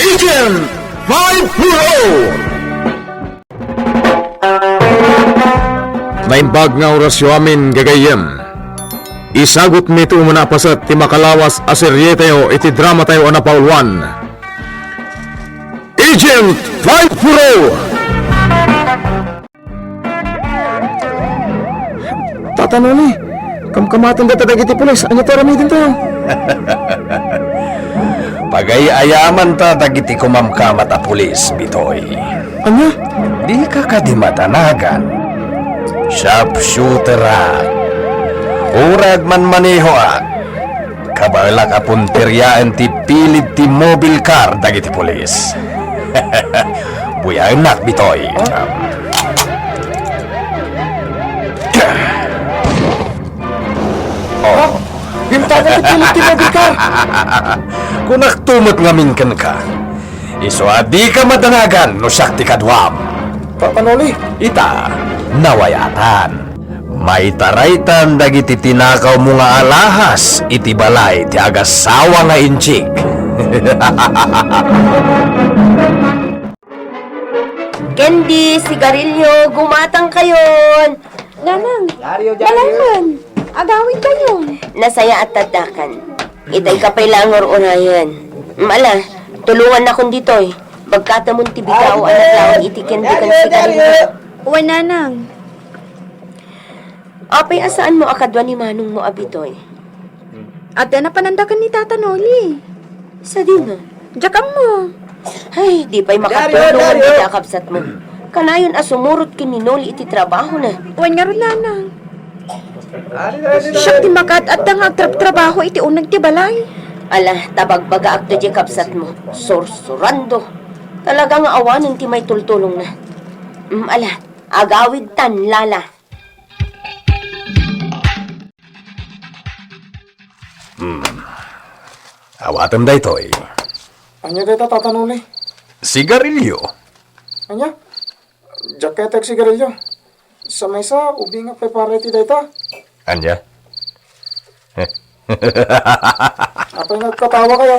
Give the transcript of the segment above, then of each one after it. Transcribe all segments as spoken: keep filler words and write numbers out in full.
Agent five four oh! Naimbag nga orasyo amin, gagayyem. Isagutmi ti umuna a paset ti makalawas a serietayo iti dramatayo a napauluan, Agent five four oh! Tata Noli, kamkamatendata dagiti pulis. Ania ti aramidentayo? Pagay-ayamanta dagiti kumamkamat a pulis, Bitoy. Ania? Dika kadi madanagan. Sharpshooterak. Uray agmanmanehoak. Kabaelak a punteriaen ti pilid ti mobile car dagiti pulis. Buyaennak, Bitoy. Oh. Bimtagan ti pilid ti mobile car. Kunakto met ngamin kenka. Isu a dika madanagan no siak ti kaduam. Tata Noli. Ita, nawayatan. Maitaraytan dagiti tinakawmo nga alahas iti balay ti agasawa nga inchik. Candy, sigarilyo, gumatang kayon. Nanang, Dario, Dario. Malangan, agawid kayon. Nasayaat taddakan. Itay ka pay la nga ur-urayen. Mala, tulongannakon ditoy. Bagkatamon ti bigaw a naglaon iti candy ken sigarilyo. Wen, Nanang. Apay a saanmo a kadua ni manongmo a Bitoy? Adda napananda ken ni Tata Noli. Sadino? Diak ammo. Ay, di pay makatulong dagiti a kabsatmo. Kanayon a sumurot ken ni Noli iti trabahona. Wen ngarud, Nanang. Siak ti makaad-adda nga agtrabtrabaho iti uneg ti balay. Ala, ta bagbagaak daydiay kabsatmo. Sursurando. Talaga nga awanen ti maitultulongna. Mm, ala, agawidtan, Lala. Hmm. Awatem daytoy. Ania dayta, Tata Noli? Sigarilyo. Ania? Diak kayat ti agsigarilyo. Sa maysa, ubingak pay para iti dayta. Ania? Apay nga agkatawa kayo?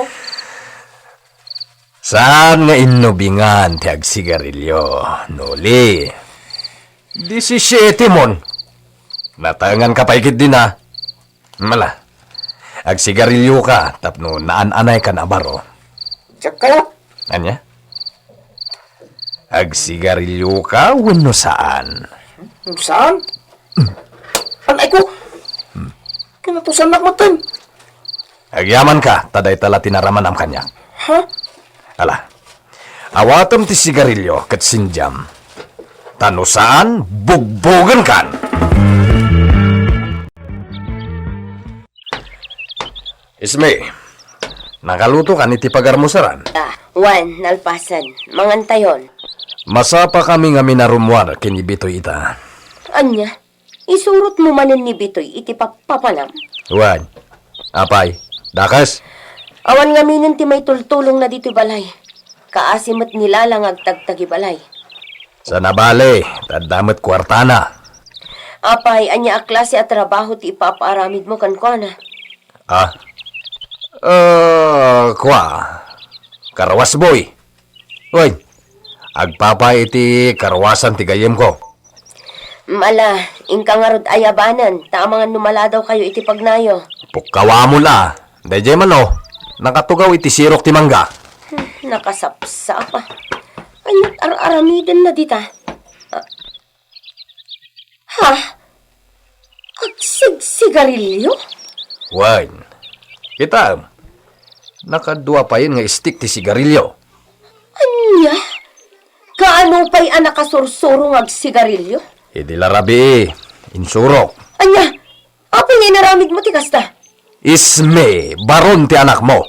Saan nga innubingan ti agsigarilyo, Noli? Disisiete mon. Natenganka pay ketdin a. Mala, agsigarilyoka tapno naan-anaykan a baro. Diak kayat. Ania? Agsigarilyoka wenno saan? Saan? Anay ko! Kinatusannak metten. Agyamanka, ta dayta la ti naramanam kaniak. Ha? Ala, awatem ti sigarilyo ket sindiam. Ta no saan, bugbogenkan! Isme, nakalutokan iti pagarmusaran? Ah, wen, nalpasen. Mangantayon. Masapakami ngamin a rummuar ken ni Bitoy ita. Ania? Isurotmo manen ni Bitoy iti pappapanam? Wen. Apay, dakes? Awan ngaminen ti maitultulongna ditoy balay. Kaasi met ni Lala nga agtagtagibalay. Saan a bale, ta adda met kuartana. Apay, ania a klase a trabaho ti ipapaaramidmo kenkuana? Ah. Eh, kua. Karawas boy. Wen, agpapay iti karawasan ti gayyemko. Mala, inka ngarud ayabanen, ta amangan no maladawkayo iti pagnayo. Pukkawamo la. Daydiay man, o, nakatugaw iti sirok ti mangga. Hmm, nakasapsapa. Ania't ar-aramidenna dita? Ah. Ha? Agsigsigarilyo? Wen. Kitaem, nakadua payen nga istik ti sigarilyo. Ania? Kaano pay a nakasursurong nga agsigarilyo? Idi la rabii, insurok. Ania? Apay nga inaramidmo ti kasta? Isme, baron ti anakmo.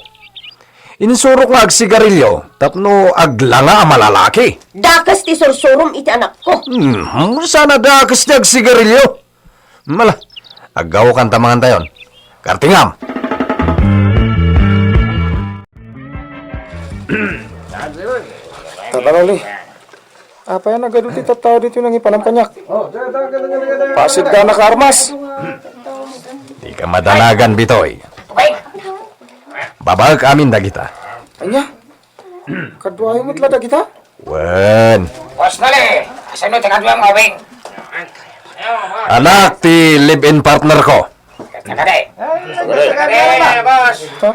Insurok nga agsigarilyo tapno aglanga a malalaki. Dakes ti sursurom iti anakko. Hmm, saan a dakes ti agsigarilyo? Mala, aggawokan ta mangantayon. Kartingam! Tata Noli, apay a nagadu ti tattao ditoy nangipanam kaniak? Pasidda nakaarmas. Dika madanagan, Bitoy. Babaek amin dagita. Ania? Kaduayo met la dagita? Wen. Boss Noli, asino ti kaduam nga ubing? Anak ti live-in partner ko. Kadi. Kadi, boss. Ha?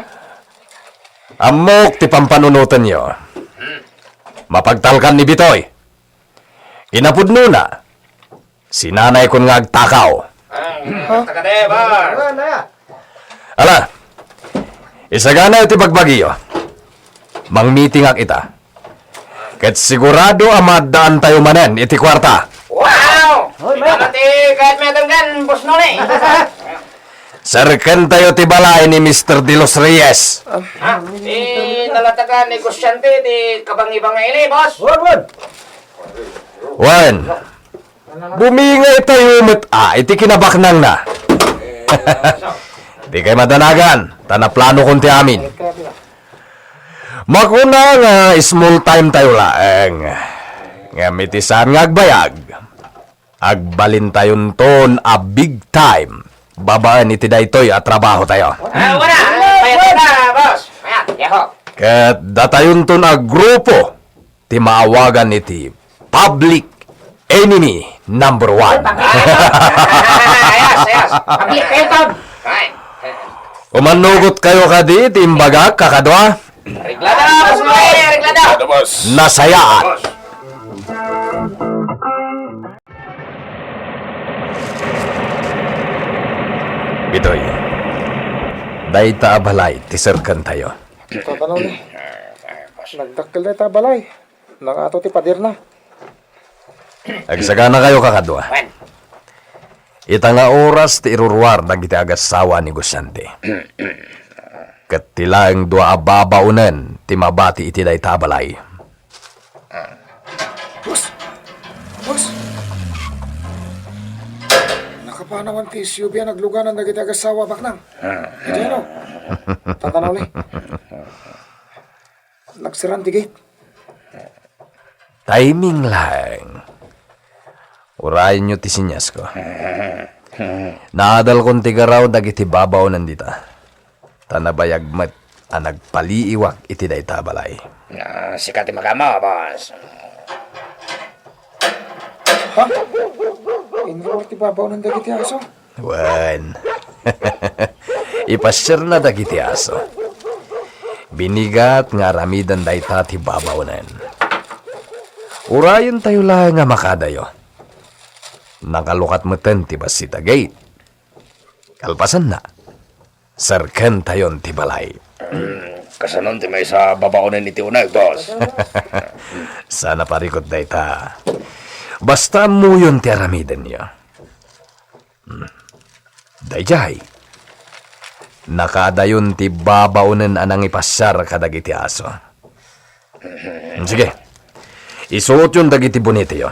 Ammok ti pampanunotenyo. Mapagtalkan ni Bitoy. Kinapudnona, sinanaykon nga agtakaw. Ah, takate, boss. Ala, isaganayo ti bagbagiyo. Mangmitingak ita. Ket sigurado a maaddaantayo manen iti kuarta. Wow! Hoy, Mike! Ano ti kayat mi atenggen, Boss Noli? Serkentayo ti balay ni Mister De Los Reyes. Ah, ti nalatagan ni Negosyante ti kabangi-bangi ini, boss. Wen, wen. Wen, bumingay tayo met a iti kinabaknangna. Dikay madanagan, ta naplanokon ti amin. Makuna nga small time tayo laeng. Ngem iti saan nga agbayag, agbalintayonton a big time babaen iti daytoy a trabaho tayo. Ah, wala. Kaya na, boss. Ayan, yaho. Ket datayonton a grupo ti maawagan iti public enemy number one. Ayos, ayos. Public enemy. Ay. Umanugot kayo kadi ti imbagak, kakadua? Reglada, boss Noel, reglada. Ano, boss? Nasayaan. Boss. Bitoy, dayta a balay ti serkentayo. Tatanaw ni. Nagdakkel dayta a balay. Nangato ti paderna. Agsagana kayo, kakadua. Wen. Ita nga oras ti iruruar dagiti agassawa a negosyante. Ket ti laeng dua a babaonen ti mabati iti dayta a balay. Boss! Boss! Nakapanawan ti S U V a nagluganan dagiti agassawa a baknang. Iti ano? Tatanaw ni. Nagseran ti gate. Timing laeng. Urayenyo ti siniasko. Naadalkon ti garaw dagiti babaonen dita. Ta nabayag met a nagpaliiwak iti dayta a balay. Ah, sika ti makama, boss. Ha? Inruar ti babaonen dagiti aso? Wen. Ipasiarna dagiti aso. Binigat nga aramiden dayta ti babaonen. Urayentayo laeng a makadayo. Nakalukat meten ti bassit a gate. Kalpasanna, serkentayon ti balay. Kasanon ti maysa a babaonen iti uneg, boss? Saan a parikut dayta. Basta ammoyon ti aramidenyo. Hmm. Daydiay, nakaadayon ti babaonen a nangipasiar kadagiti aso. Sige, isuotyon dagiti bonetyo.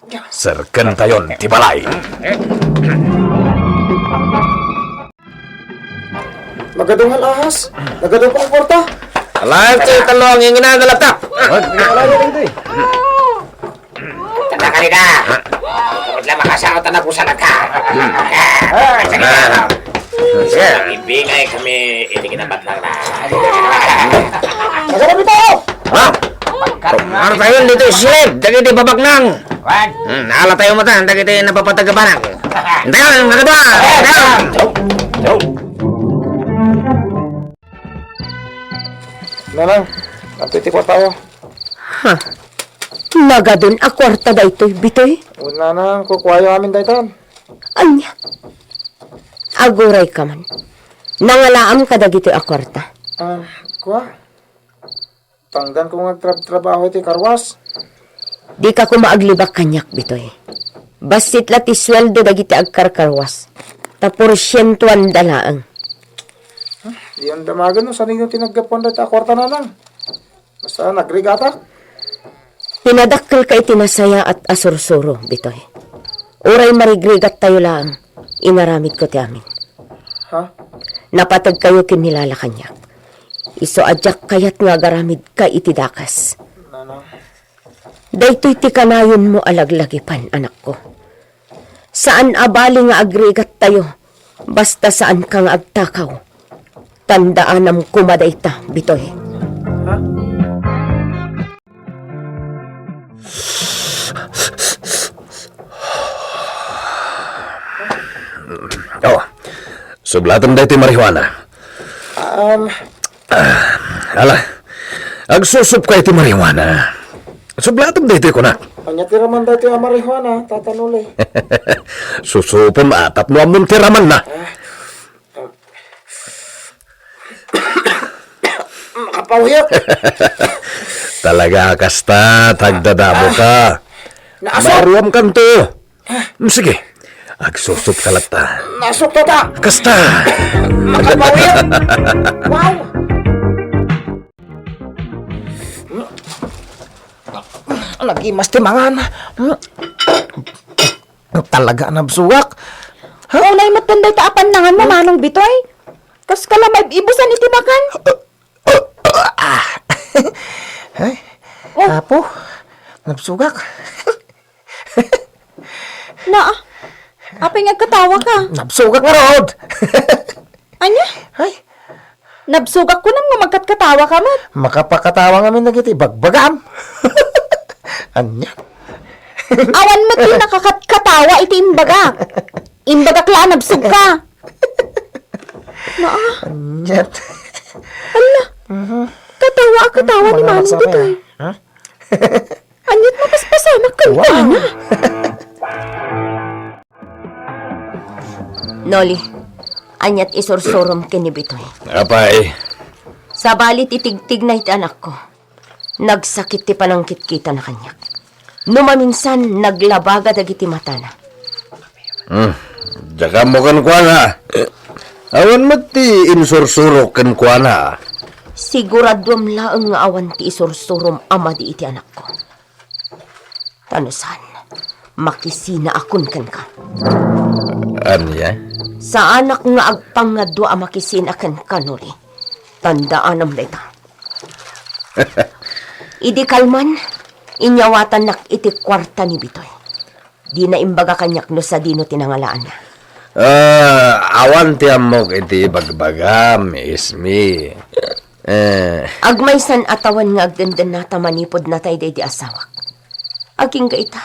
Serkentayon ti balay. Nagadu nga alahas, nagadu pay a kuarta. Alaen ti tallo ang ingina nga laptop. Alaen ti. Tanda ka rida. Huwag lang makasarot ang napusan ka. Ah, sige na. Sir. Ibingay kami, iti kinabatnang na. Nagadu pay tayo. Ha? Ano tayo dito, sled? Dagiti babaknang. Wan. Hmm, naala tayo mata, dagiti napapatagabanan. Dayon, nakadua. Dayon. Nanang, ato ti kuartayo. Ha? Nagadun a kuarta daytoy, Bitoy? Wen, nanang, kukuayo amin daytan. Ania? Aguray ka man. Nangalaam kadagitoy a kuarta. Ah, kua? Tangdan ko nga agtrab-trabaho iti karwas. Dika koma aglibak kaniak, Bitoy. Bassit la ti sueldo dagiti agkarkarwas. Ta porsientuanda laeng. Diyon damagen no sanino ti naggapuan dayta a kuarta, nanang. Basta nagrigatak. Pinadakkelka iti nasayaat a sursuro, Bitoy. Uray marigrigattayo laeng, inaramidko ti amin. Ha? Napategkayo ken ni Lala kaniak. Isu a diak kayat nga agaramidka iti dakes. Nanang. Daytoy ti kanayonmo a laglagipan, anakko. Saan a bali nga agrigattayo, basta saanka nga agtakaw. Tandaanam koma dayta, Bitoy. Ha? Sublatem daytoy marijuana. Um, Ah, ala. Agsusupka iti marijuana. Sublatem daytoy kunak. Ania ti raman daytoy a marijuana, Tata Noli? Susupem a tapno ammom ti ramanna. Ah, ah. Makapawyak. Talaga a kasta, tagdadamo ka. Naasok. Maruamkanto. Mm, sige. Agsusupka latta. Nasukto ta. Kasta. Makapawyak. Wow. Nagimas ti mangan. Talaga a nabsugak. Unay met dayta a pannanganmo, Manong Bitoy. Kas ka la maibusan iti bakan. Ay, Oh. Apo, nabsugak. Na, apay nga agkatawa ka? Nabsugak ngarud. Ania? Ay. Nabsugak kunam nga agkatkatawa ka met. Makapakatawa ngamin dagiti ibagbagam. Ania? Awan met ti nakakatkatawa iti imbagak. Imbagak la a nabsugka. Naa. Aniat? Ala. Mhm. Katawa a katawa ni Manong Bitoy. Ha? Aniat mapaspasamak kenkuana? Wow. Noli, aniat isursurom ken ni Bitoy? Apay? Sabali ti tigtigna iti anakko. Nagsakit ti panangkitkitana kaniak. No maminsan, naglabaga dagiti matana. Hmm, diak ammo kenkuana. Awan met ti insursurok kenkuana. Siguraduem laeng nga awan ti isursurom a madi iti anakko. Ta no saan, makisinaakon kenka. Ania? Saanak nga agpangngadua a makisina kenka, Noli. Tandaanam dayta. Idi kalman, inyawatannak iti kuarta ni Bitoy. Dina imbaga kaniak no sadino ti nangalaanna. Ah, awan ti ammok iti ibagbagam, Ismi. Eh. Agmaysan a tawen nga agdendennata manipud natay daydi asawak. Agingga ita,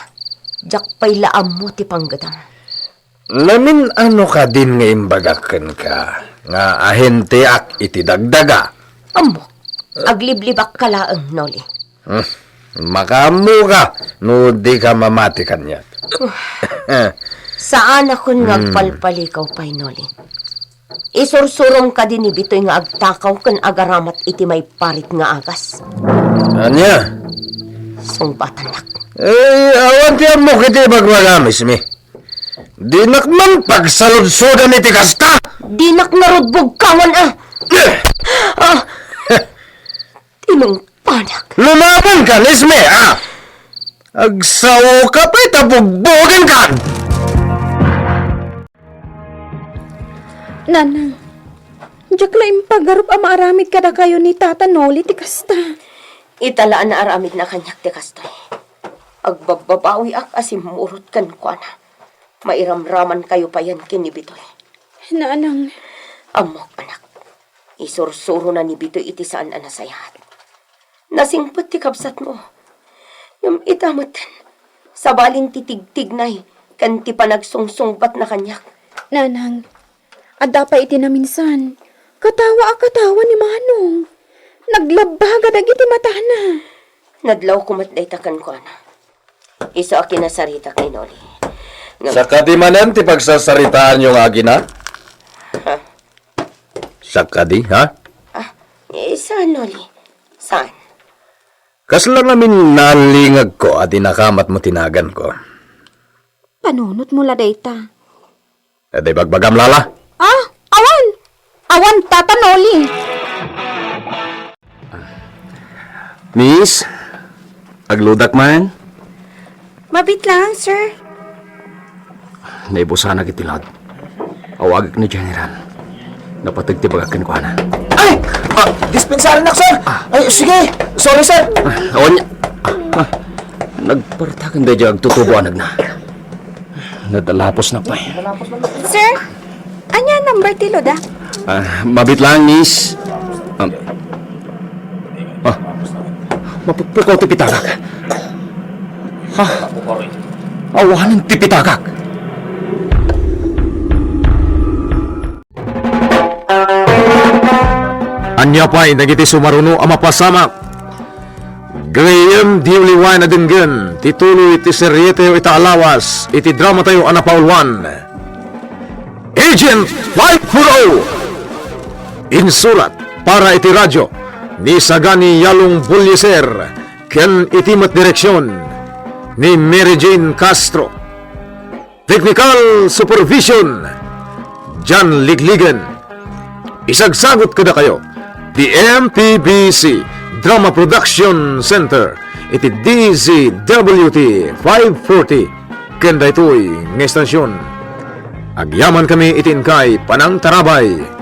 diak pay la ammo ti panggedam. Namin-ano kadin nga imbagak kenka nga ahentiak iti dagdaga? Ammok, agliblibakka laeng, Noli. Hmm, makaammoka no dika mamati kaniak. Saanakon nga Hmm. agpalpalikaw pay, Noli. Isursurom kadi ni Bitoy nga agtakaw ken agaramat iti maiparit nga agas. Ania? Sungbatannak. Eh, awan ti ammok iti ibagbagam, Ismi. Dinak man pagsaludsodan iti kasta. Dinak ngarud bugkawan, a. Eh! Ah! Tinungpanak. Lumabanka, Ismi, a. Agsaoka pay ta bugbogenkan. Nanang, diak la impagarup a maaramid kadakayo ni Tata Noli ti kasta. Ita la a naaramidna kaniak ti kastoy. Agbabbabawiak a simmurot kenkuana. Mairamramankayo payen ken ni Bitoy. Nanang. Ammok, anak. Isursurona ni Bitoy iti saan a nasayaat. Nasingpet ti kabsatmo. Ngem ita met, sabalin ti tigtignay ken ti panagsungsungbatna kaniak. Nanang, adda pay iti naminsan, katawa a katawa ni Manong. Naglabbaga dagiti matana. Nadlawko met dayta kenkuana. Isu a kinasaritak ni Noli. Ngem Sakadi manen ti pagsasaritaanyo nga agina? Ha? Sakadi, ha? Ah, eh, saan, Noli? Saan? Kasla ngamin naalingegko a dinakamatmo ti naganko. Panunotmo la dayta. Adda ibagbagam, Lala? Ah, awan! Awan, Tata Noli! Miss, agludak man? Mabit lang, sir. Naibusanak iti load. Awagek ni General. Napateg ti bagak kenkuana. Ay! Ah, dispensarynak, sir! Ah. Ay, sige! Sorry, sir! Ah, awan niya. Ah, ah. Nagpartaken daydiay agtutubo a nagna. Nadalaposnak pay. Sir, ania number ti load, ah? Ah, mabit lang, miss. Um, ah, mapukpukaw ti pitagak. Ah, awanen ti pitagak. Ania pay dagiti sumaruno a mapasamak? Gayyem, di uliwaen a denggen ti tuloy ti serietayo ita a lawas iti dramatayo a napauluan, Agent five four oh. Insurat para iti radyo ni Sagani Yalong Bullieser ken iti met direksyon ni Mary Jane Castro. Technical supervision, John Ligligan. Isagsagut kadakayo ti M P B C Drama Production Center iti D Z W T five forty ken daytoy nga istasyon. Agyamankami iti inkay panangtarabay.